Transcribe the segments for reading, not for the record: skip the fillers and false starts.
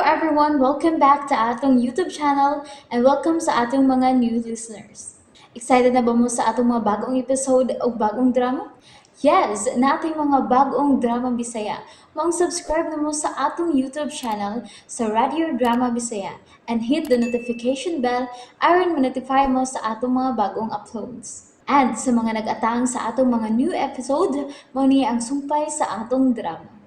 everyone! Welcome back to atong YouTube channel and welcome sa atong mga new listeners. Excited na ba mo sa atong mga bagong episode o bagong drama? Yes, nating mga bagong drama Bisaya. Maong subscribe na mo sa atong YouTube channel sa Radio Drama Bisaya and hit the notification bell aron ma-notify mo sa atong mga bagong uploads. And sa mga nag-atang sa atong mga new episode, mao ni ang sumpay sa atong drama.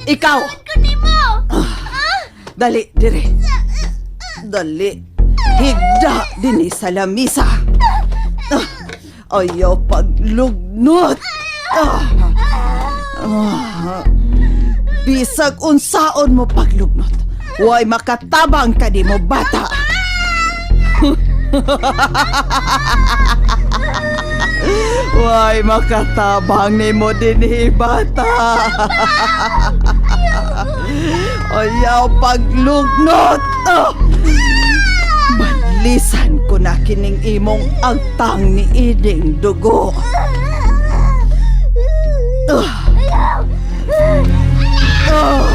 Ikaw! Dali, dire. Dali. Higda dinhi sa lamisa. Ah, ayaw paglugnot. Ah, ah. Bisag unsaon mo paglugnot. Way makatabang ka di mo bata. Way makatabang nimo dinhi bata. Ayaw paglugnot! Ah! Badlisan ko na kining imong agtang ni Iding dugo. Ah! Ah!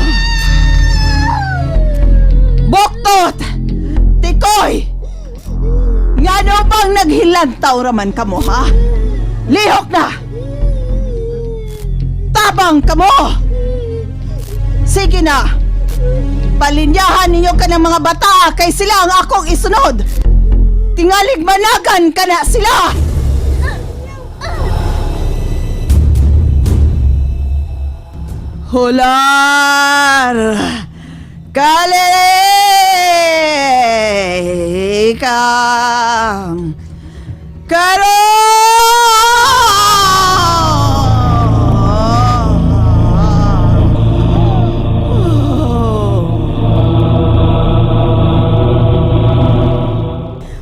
Buktot! Tikoy! Ngano bang naghilantaw raman kamo, ha? Lihok na! Tabang kamo! Sige na! Palinyahan ninyo ka ng mga bata kay sila ang akong isunod! Tingalig managan ka na sila! Hular! Kalilikang! Karon!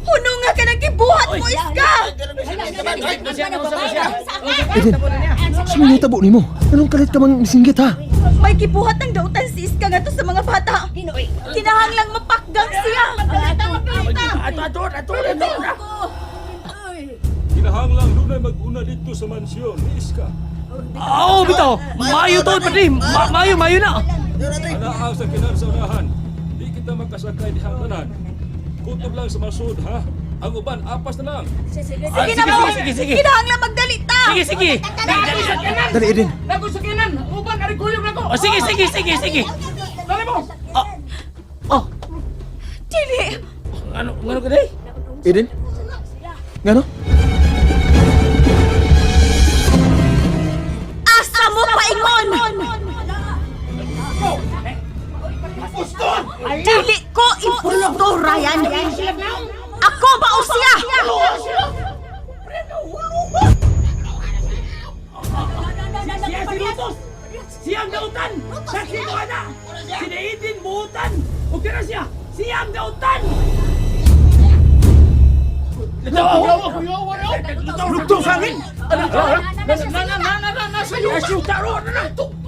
Huno nga ka nagkibuhat mo, Iska! Eden, sino tabo nimo? Anong kalit ka mang singgit ha? May gibuhat ng dautan si Iska nga to sa mga bata. Kinahanglang mapakgang siya. Kinahanglang dunay mag-una dito sa mansyon ni Iska. Oo, bitaw. Maayo to, pati. Maayo, maayo na. Anaa sa kinan sa unahan. Di kita makasakay dihang tanan. Kutob lang sa masud ha. Ang uban apas na lang. Sige Ah, na sige, mo! sige, sige, sige. Kinahanglang magdali ta! Sige, sige. Dali, Dali, Eden. Oh, sige, sige, sige, sige. Oh. Oh, Dili! ano, ano ka day? Eden? Ngano? Asa mo paingon! Dili ko impostor, Ryan! Ako mao siya! Siya si Lutos. Siyang dautan. Saksi ko na. Si Naidin buutan. O kira siya. Siyang dautan. Lugtong sa akin! Na na na na na na sa iyo!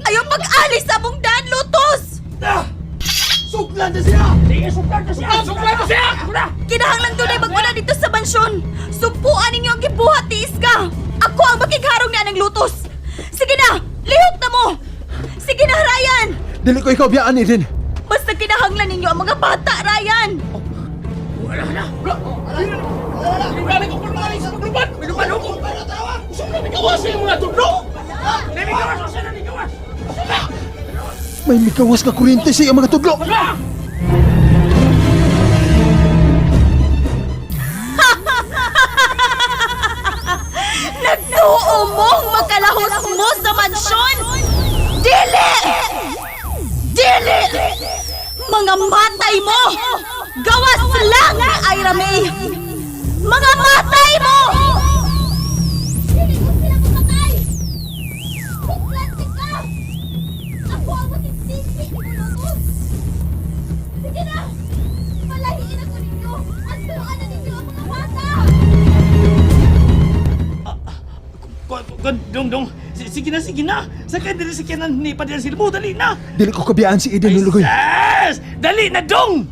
Ayaw pag-alis sa mong daan, Lotus! Suglan na siya! Sige, suglan na siya! Suglan na siya! Kinahanglang dunay magwala dito sa mansyon! Sumpuan ninyo ang gibuhat ni Iska! Ako ang makigharong niya ng Lotus! Sige na! Lihok na mo! Sige na, Ryan! Dili ko ikaw biyaan, Eden. Basta kinahanglan ninyo ang mga bata, Ryan! May mikawas ka kuryente sa iyang mga tudlo. Nagtuo mong makalahos mo sa mansyon! Dili! Dili! Mga matay mo! Gawas lang, Ira May! Mga matay mo! Dili ko sila mamatay! Buklanti ka! Ako ang makigsisi ni Lotus! Sige na! Palahiin ako ninyo! At turuan na ninyo ang mga bata! Dong, dong. Sige na, sige na. Sakay dali sa kanan ni Padre Silbo. Dali na. Dili ko kabiyaan si Eden, Lulugoy. Yes! Dali na, dong!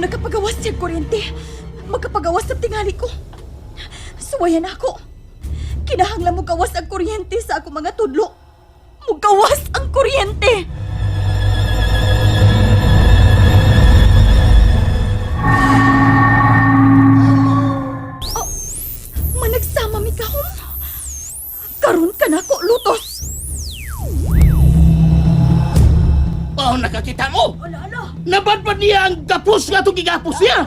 Kung nakapagawas siya kuryente, magkapagawas sa tingali ko. Suwayan ako. Kinahanglan mo gawas ang kuryente sa ako mga tudlo. Mugawas ang kuryente! Oh, managsama mi kahom. Karon ka na ko, lutos. Oh, nakakita mo! Nabadbad niya ang gapos nga itong gigapos niya!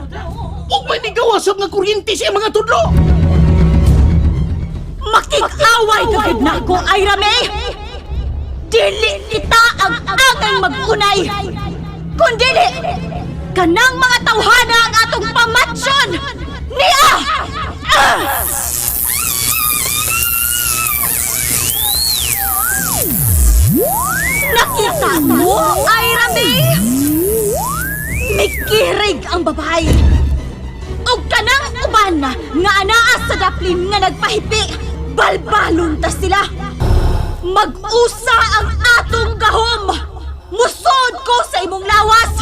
Huwag may nigawas nga kuryente siya mga tudlo! Makikaway ka na ako, Ira May! Dili kita ang angay magunay! Kundili, kanang mga tawhana ang atong pamatsyon! Niya! Ah! Nakita mo, Ira May? Mikirig ang babae! Og kanang uban nga anaa sa daplin nga nagpahipi, balbalon ta sila. Mag-usa ang atong gahom. Musod ko sa imong lawas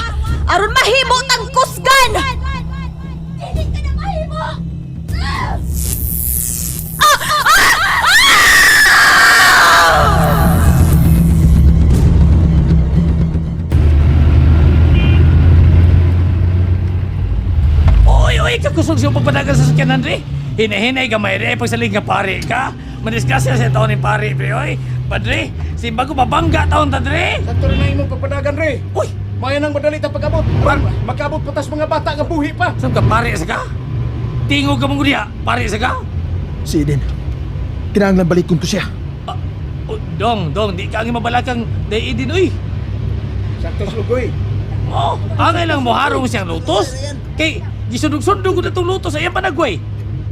aron mahimo tang kusgan. Dili ka na mahimo. Ah! Ah! Ah! Oy, oy, kakusog siya pagpadagan sa sakyanan, Andre. Hinahinay gamay re, pagsalig nga pare ka. Madisgrasya sa taon ni pare, pre, oy. Padre, simba ko mabangga taon ta, Dre. Sakto rin na imong pagpadagan, re. Uy, Maya nang madali ta pag-abot. Magkaabot patas mga bata nga buhi pa. saan ka pare sa ka? Tingog ka mong diya, pare sa ka? Si Eden. Kinahanglan balikon ko siya. Ah, oh, dong, dong, di ka ang mabalakang dai din, uy. Sakto slugoy. Oh, angay lang mo harong siyang lutos. Kay, gisundog-sundog ko na itong lutos sa iyang panagway.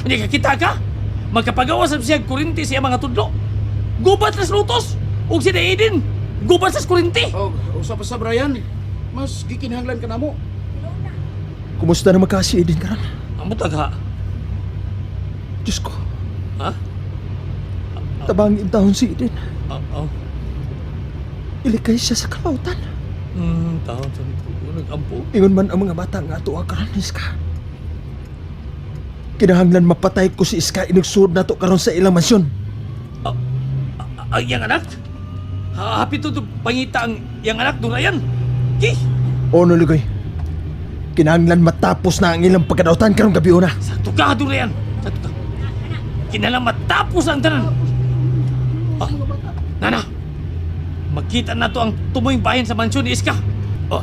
Hindi ka kita ka? Magkapagawa sa siya kurinti siya mga tudlo. Gubat sa lutos. Ug si Daidin, gubat sa kurinti. Oh, usap sa Brian. Mas gikinahanglan ka namo. Kumusta na magka si Eden karon? Ang butag ha? Diyos ko, Ha? tabangin taon si Eden. Oh, oh. Ilikay siya sa kalautan. Taon sa nag-ampo. Ingon man ang mga bata nga ato karon Iska. Kinahanglan mapatay ko si Iska inugsuod nato karon sa ilang mansyon. Ang iyang anak? Ha, hapit to pangita ang iyang anak doon ayan. Ki! Ono lugoy. Kinahanglan matapos na ang ilang pagkadautan karong gabi una. Sakto ka doon ayan. Sakto ka. Kinalang matapos ang tanan. Ah, nana! Makita na to ang tumoyng bahin sa mansyon ni Iska. Oh.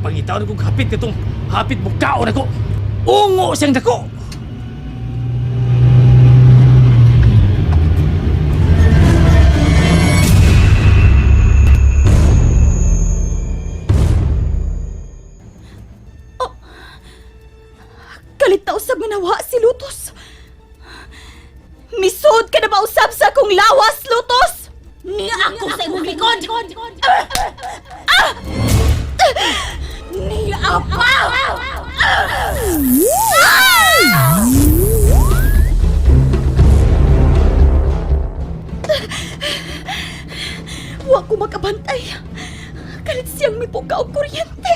Pangitaon kong hapit katong hapit bukaon ako. Ungo siyang dako. Kalit na usab nga nawa si Lutos. Misod ka na ba usab sa akong lawas, Lutos? Niya ako sa imong likod! Ah! Ah! Niya pa! Ah! Wa ko makabantay. Kalit siyang mipuka og kuryente.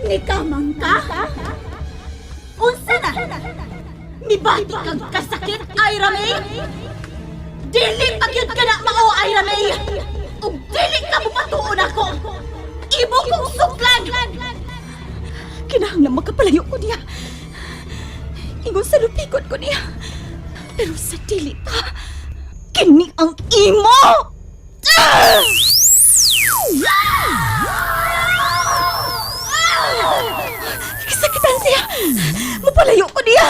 Nikamang ka? Unsa na? Mibati kang kasakit, Ira May? Dili pagyud ka na mao, Ira May! Ug dili ka mopatuon ako! Imo kong suklan! Kinahanglan makapalayo ko niya. Ingon sa lupikon ko niya. Pero sa dili pa, kini ang imo! Ah! Kasakitan siya! Mapalayo ko niya!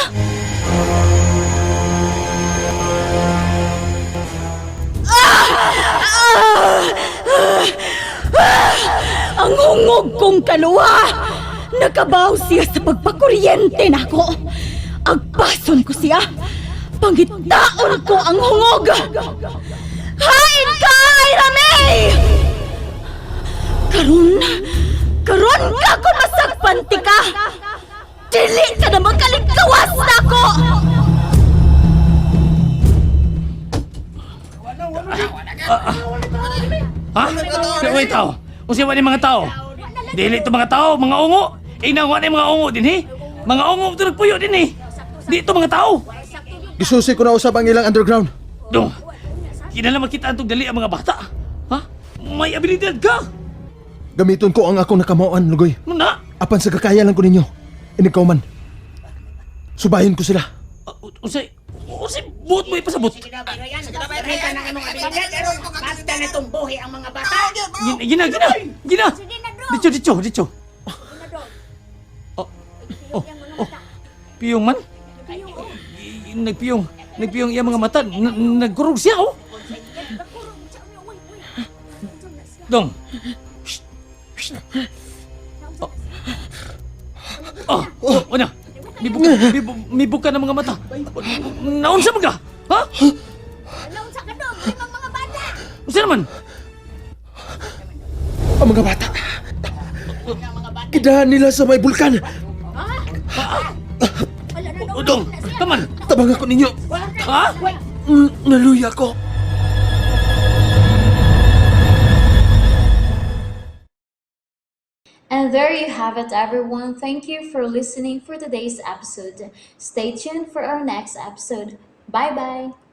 Ang hungog kong kaluha! Nakabaw siya sa pagpakuryente nako! Agpason ko siya! Pangitaon ko ang hungog! Hain ka, Ira May! Karon, karon ka kung masagpanti ka! Dili ka na makaligkawas nako! Ha? Wait, tao. Unsa wa ni mga tao? Dili to mga tao, mga ungo. Inang wa ni mga ungo dinhi. Mga ungo to nagpuyo dinhi. Di to mga tao. Gisusi ko na usab ang ilang underground. Dong. Kinala makita antong dali ang mga bata. Ha? May abilidad ka. Gamiton ko ang akong nakamoan, Lugoy. Muna. Apan sa kakaya lang ko ninyo. Inikaw man. Subahin ko sila. Unsay unsay buot mo ipasabot? Basta na itong buhi ang mga bata. Gina, gina, gina. Gina. Dicho, dicho, dicho. Oh, oh, oh. Piyong man. Nagpiyong, nagpiyong iya mga mata. Nagkurog siya, oh. Dong. Shh. Shh. Oh. Oh, oh, ano? Mibuka, mibuka ng mga mata. Naunsa man ka? Ha? Naunsa ka dong, limang mga bata. Unsa naman? Ang mga bata. Gidahan nila sa may bulkan. Udong, taman. Tabang ako ninyo. Ha? Naluya ko. And there you have it, everyone. Thank you for listening for today's episode. Stay tuned for our next episode. Bye bye.